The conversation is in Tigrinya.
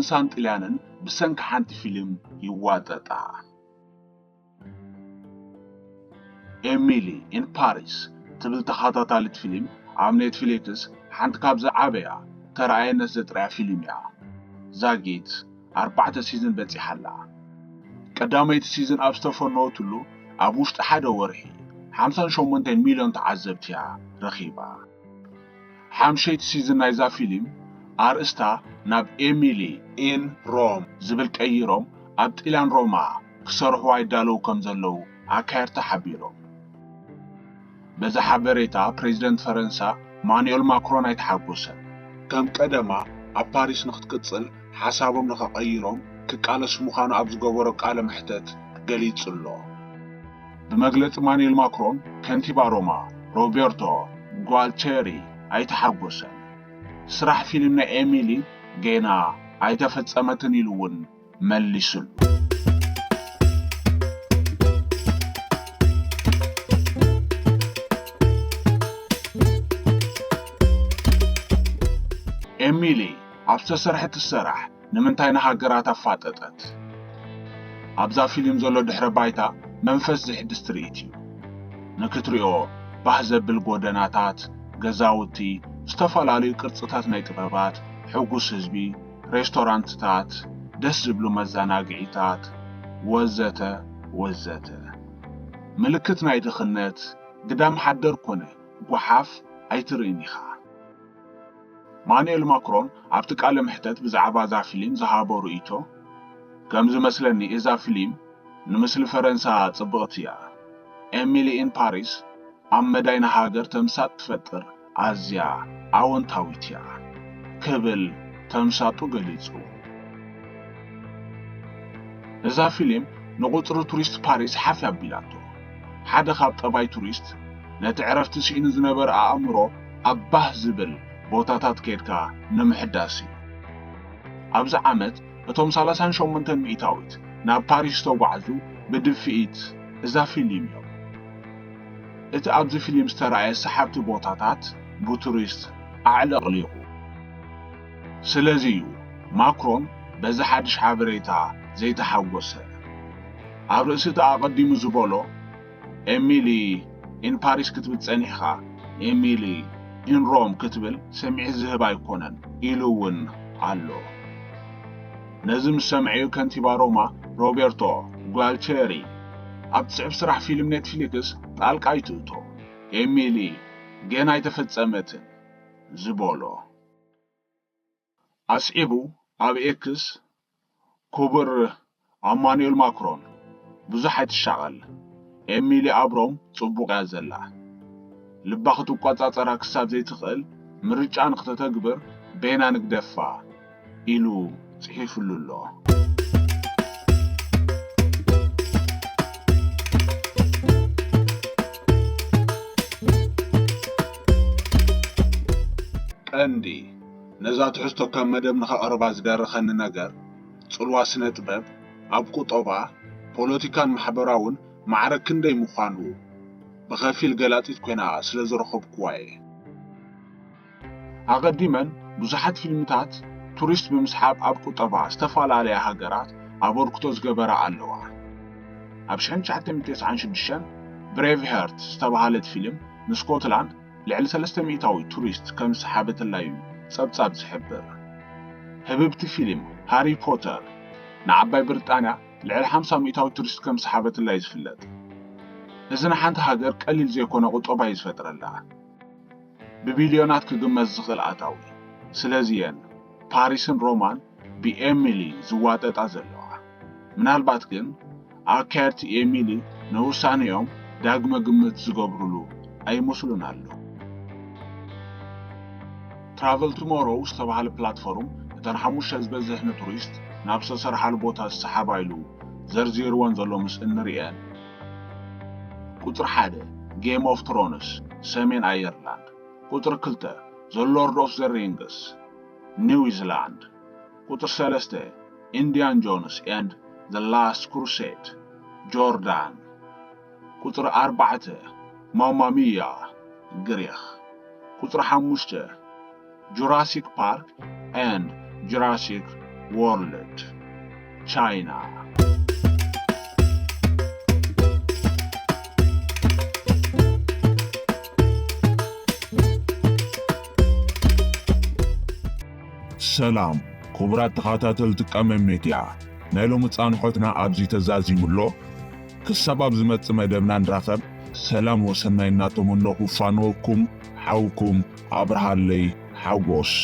ንሳን ጥልያንን ብሰንኪ ሓንቲ ፊልም ይዋጠጣ። ኤሚሊ ኢን ፓሪስ ትብል ተኸታታሊት ፊልም ኣብ ኔትፍሊክስ ሓንቲ ካብ ዝዓበያ ተረኣየነት ዘጥርያ ፊልም እያ። ዛጊት ኣርባዕተ ሲዝን በጺሓ ኣላ። ቀዳመይቲ ሲዝን ኣብ ዝተፈነወትሉ ኣብ ውሽጢ ሓደ ወርሒ ሓምሳን ሸሞንተን ሚልዮን ተዓዘብቲ እያ ረኺባ። ሓምሸይቲ ሲዝን ናይዛ ፊልም ኣርእስታ ናብ ኤሚሊ ኢን ሮም ዝብል ቀይሮም ኣብ ጥልያን ሮማ ክሰርሕዋ ይዳለዉ ከም ዘለዉ ኣካየድቲ ሓቢሮም። በዚ ሓበሬታ ፕሬዚደንት ፈረንሳ ማኑኤል ማክሮን ኣይተሓጎሰን። ከም ቀደማ ኣብ ፓሪስ ንክትቅጽል ሓሳቦም ንኸቐይሮም ክቃለሱ ምዃኑ ኣብ ዝገበሮ ቃለ መሕተት ገሊጹ ኣሎ። ብመግለጺ ማኑኤል ማክሮን፣ ከንቲባ ሮማ ሮቤርቶ ጓልቴሪ ኣይተሓጎሰን። ስራሕ ፊልም ናይ ኤሚሊ ጌና ኣይተፈጸመትን ኢሉ እውን መሊሱሉ። ኤሚሊ ኣብ ዝተሰርሐት ሰራሕ ንምንታይ ንሃገራት ኣፋጠጠት? ኣብዛ ፊልም ዘሎ ድሕረ ባይታ መንፈስ ዘሕድስ ትርኢት እዩ። ንክትሪኦ ባህ ዘብል ጎደናታት፣ ገዛውቲ፣ ዝተፈላለዩ ቅርጽታት ናይ ጥበባት፣ ሕጉስ ህዝቢ፣ ሬስቶራንትታት፣ ደስ ዝብሉ መዘናግዒታት፣ ወዘተ ወዘተ። ምልክት ናይ ድኽነት፣ ግዳም ሓደር ኮነ ጓሓፍ ኣይትርእን ኢኻ። ማኑኤል ማክሮን ኣብቲ ቃለ መሕተት ብዛዕባ እዛ ፊልም ዝሃቦ ርእይቶ፣ ከም ዝመስለኒ እዛ ፊልም ንምስሊ ፈረንሳ ጽብቕቲ እያ። ኤሚሊ ኢን ፓሪስ ኣብ መዳይ ንሃገር ተምሳጥ ትፈጥር ኣዝያ ኣወንታዊት እያ ክብል ተምሳጡ ገሊጹ። እዛ ፊልም ንቁጽሪ ቱሪስት ፓሪስ ሓፍ ኣቢላቶ። ሓደ ካብ ጠባይ ቱሪስት ነቲ ዕረፍቲ ስኢኑ ዝነበረ ኣእምሮ ኣብ ባህ ዝብል ቦታታት ኬድካ ንምሕዳስ እዩ። ኣብዚ ዓመት እቶም ሰላሳን ሸሞንተን ሚእታዊት ናብ ፓሪስ ዝተጓዕዙ ብድፍኢት እዛ ፊልም እዮም። እቲ ኣብዚ ፊልም ዝተራእየ ሰሓብቲ ቦታታት ብቱሪስት ኣዕለቕሊቑ። ስለዚ እዩ ማክሮን በዚ ሓድሽ ሓበሬታ ዘይተሓጎሰ። ኣብ ርእሲ እቲ ኣቐዲሙ ዝበሎ፣ ኤሚሊ ኢን ፓሪስ ክትብል ጸኒሕካ፣ ኤሚሊ ኢን ሮም ክትብል ስምዒት ዝህብ ኣይኮነን ኢሉ እውን ኣሎ። ነዚ ምስ ሰምዐ እዩ ከንቲባ ሮማ ሮቤርቶ ጓልቴሪ ኣብ ጽሑፍ ስራሕ ፊልም ኔትፍሊክስ ጣልቃ ኣይትእቶ፣ ኤሚሊ ገና ኣይተፈጸመትን ዝበሎ። ኣስዒቡ ኣብ ኤክስ፣ ክቡር ኣማኑኤል ማክሮን፣ ብዙሕ ኣይትሻቐል፣ ኤሚሊ ኣብ ሮም ጽቡቕ እያ ዘላ። ልባ ክትቆጻጸራ ክሳብ ዘይትኽእል ምርጫ ንክተተግብር ቤና ንግደፋ ኢሉ ጽሒፉሉ ኣሎ። ቀንዲ ነዛ ትሕዝቶ ከም መደብ ንኸቕርባ ዝደረኸኒ ነገር፣ ጽልዋ ስነ ጥበብ ኣብ ቁጠባ፣ ፖለቲካን ማሕበራውን ማዕረ ክንደይ ምዃኑ ብኸፊል ገላጺት ኮይና ስለ ዝረኸብኩዋ እየ። ኣቐዲመን ብዙሓት ፊልምታት ቱሪስት ብምስሓብ ኣብ ቁጠባ ዝተፈላለያ ሃገራት ኣበርክቶ ዝገበራ ኣለዋ። ኣብ ሽሕን ትሽዓተ ሚእትን ተስዓን ሽዱሽተን ብሬቭ ሄርት ዝተባህለት ፊልም ንስኮትላንድ ልዕሊ ሰለስተ ሚእታዊ ቱሪስት ከም ዝሰሓበትላ እዩ ጸብጻብ ዝሕብር። ህብብቲ ፊልም ሃሪ ፖተር ንዓባይ ብሪጣንያ ልዕሊ ሓምሳ ሚእታዊ ቱሪስት ከም ዝሰሓበትላ እዩ ዝፍለጥ። እዚ ንሓንቲ ሃገር ቀሊል ዘይኮነ ቁጠባ እዩ ዝፈጥረላ። ብቢልዮናት ክግመት ዝኽእል ኣታዊ። ስለዚ እየን ፓሪስን ሮማን ብኤሚሊ ዝዋጠጣ ዘለዋ። ምናልባት ግን ኣካየድቲ ኤሚሊ ንውሳኔኦም ዳግመ ግምት ዝገብሩሉ ኣይመስሉን ኣለዉ። ትራቨል ቱሞሮው ዝተባህለ ፕላትፎርም እተን ሓሙሽተ ዝበዝሕ ንቱሪስት ናብ ዝተሰርሓሉ ቦታ ዝሰሓባ ኢሉ ዘርዚርወን ዘሎ ምስ እንርእየን፣ ቁጽሪ ሓደ ጌም ኦፍ ትሮንስ ሰሜን ኣየርላንድ፣ ቁጽሪ ክልተ ዘ ሎርድ ኦፍ ዘ ሪንግስ ኒውዚላንድ፣ ቁጽሪ ሰለስተ ኢንዲያን ጆንስ ኤንድ ዘ ላስት ክሩሴድ ጆርዳን፣ ቁጽሪ ኣርባዕተ ማማ ሚያ ግሪኽ፣ ቁጽሪ ሓሙሽተ ጁራሲክ ፓርክ ኤንድ ጁራሲክ World China. ሰላም ክቡራት ተኸታተልቲ ቀመም ሜድያ፣ ናይ ሎሚ ጻንሖትና ኣብዚ ተዛዚሙ ኣሎ። ክሳብ ኣብ ዝመጽእ መደብና ንራኸብ፣ ሰላም ወሰናይ እናተመነኹ ፋነወኩም ሓውኩም ኣብርሃለይ ሓጎስ።